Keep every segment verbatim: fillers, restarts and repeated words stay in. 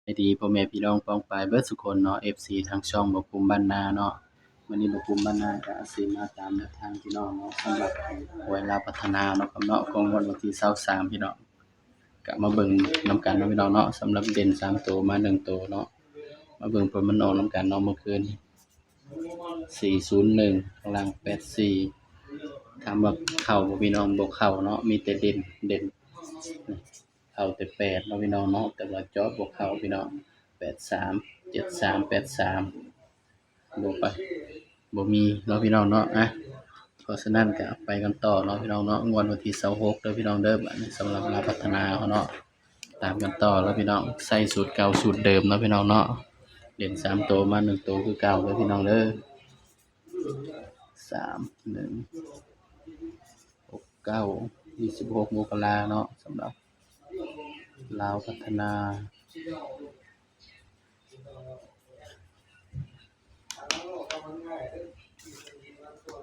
ดีพ่อแม่พี่น้องป้องปายเบิดสุคนเนาะ เอฟซี ทางช่องบ่าวภูมิบ้านนาเนาะ มื้อนี้บ่าวภูมิบ้านนาก็สิมาตามแนวทางพี่น้องเนาะ สำหรับหวยลาวพัฒนาเนาะครับเนาะ ของงวดวันที่ซาวสามพี่น้อง ก็มาเบิ่งนำกันเนาะพี่น้องเนาะ สำหรับเด่นสามตัวมาหนึ่งตัวเนาะ มาเบิ่งผลมันออกนำกันเนาะ เมื่อคืน สี่ศูนย์หนึ่ง ข้างล่าง แปดสี่ ถามว่าเข้าบ่พี่น้อง บ่เข้าเนาะ มีแต่เด่น เด่น เข้าแต่แปดเนาะพี่น้องเนาะ แต่ว่าเจาะบ่เข้าพี่น้อง แปดสาม เจ็ดสาม แปดสาม บ่ไป บ่มีเนาะพี่น้องเนาะ อ่ะ เพราะฉะนั้นก็ไปกันต่อเนาะพี่น้องเนาะ งวดวันที่ซาวหกเด้อพี่น้องเด้อ บัดนี้สำหรับลาวพัฒนาเฮาเนาะ ตามกันต่อแล้วพี่น้อง ใส่สูตรเก่าสูตรเดิมเนาะพี่น้องเนาะ เด่นสามตัวมาหนึ่งตัวคือเก่าเด้อพี่น้องเด้อ สามหนึ่ง หกเก้า ยี่สิบหกมกราเนาะ สำหรับลาวพัฒนา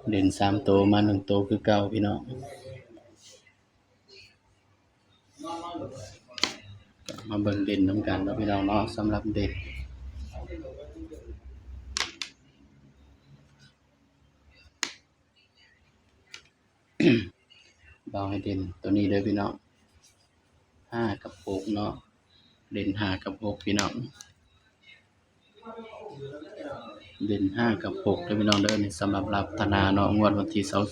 เด่นสามตัวมาหนึ่งตัวคือเก่าพี่น้อง มาเบิ่งเด่นนำกันเนาะพี่น้องเนาะ สำหรับเด่น บ่าวให้เด่นตัวนี้เด้อพี่น้อง ห้ากับหกเนาะ เด่นห้ากับหกพี่น้อง เด่นห้ากับหกเด้อพี่น้องเด้อ นี่สำหรับลาวพัฒนาเนาะ งวดวันที่ซาว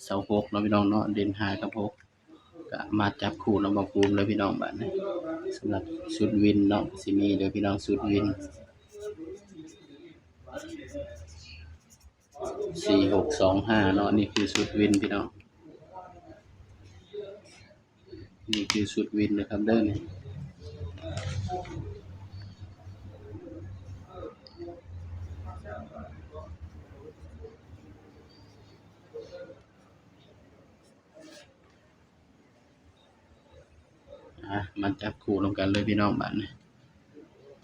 ซาวหกเนาะพี่น้องเนาะ เด่นห้ากับหก ก็มาจับคู่เนาะ บ่าวภูมิเด้อพี่น้อง บัดนี้ สำหรับชุดวินเนาะ สิมีเด้อพี่น้อง ชุดวิน สี่หกสองห้าเนาะ นี่คือชุดวินพี่น้อง นี่คือชุดวินนะครับเด้อ นี่ อ่ะ มาจับคู่นำกันเลยพี่น้อง บัดนี้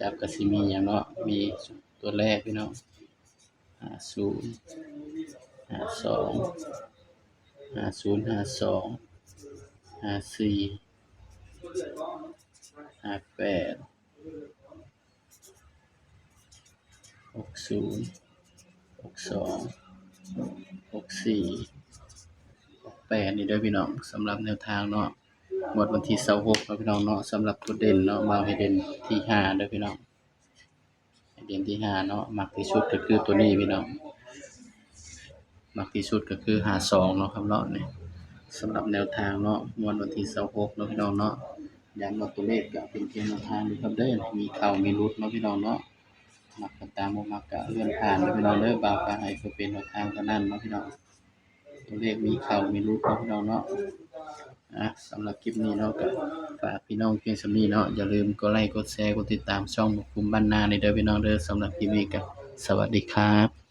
จับก็สิมีหยังเนาะ มีตัวแรกพี่น้อง ห้าศูนย์ ห้าสอง ห้าศูนย์ ห้าสอง ห้าสี่ ห้าแปด หกศูนย์ หกสอง หกสี่ หกแปด นี่เด้อพี่น้อง สำหรับแนวทางเนาะ งวดวันที่ซาวหกเนาะพี่น้องเนาะ สำหรับตัวเด่นเนาะ บ่าวให้เด่นที่ห้าเด้อพี่น้อง ให้เด่นที่ห้าเนาะ มักที่สุดก็คือตัวนี้พี่น้อง มักที่สุดก็คือห้าสองเนาะครับเนาะ นี่ สำหรับแนวทางเนาะ งวดวันที่ซาวหกเนาะพี่น้องเนาะ ย้ำว่าตัวเลขก็เป็นเพียงแนวทางเด้อครับเด้อ มีเข้ามีหลุดเนาะพี่น้องเนาะ มักก็ตาม บ่มักก็เลื่อนผ่านเด้อพี่น้องเด้อ บ่าวก็ให้เพื่อเป็นแนวทางเท่านั้นเนาะพี่น้อง ตัวเลขมีเข้ามีหลุดเนาะพี่น้องเนาะ อ่ะ สำหรับคลิปนี้เนาะ ก็ฝากพี่น้องเพียงส่ำนี้เนาะ อย่าลืมกดไลค์ กดแชร์ กดติดตามช่องบ่าวภูมิบ้านนาเด้อพี่น้องเด้อ สำหรับคลิปนี้ก็สวัสดีครับ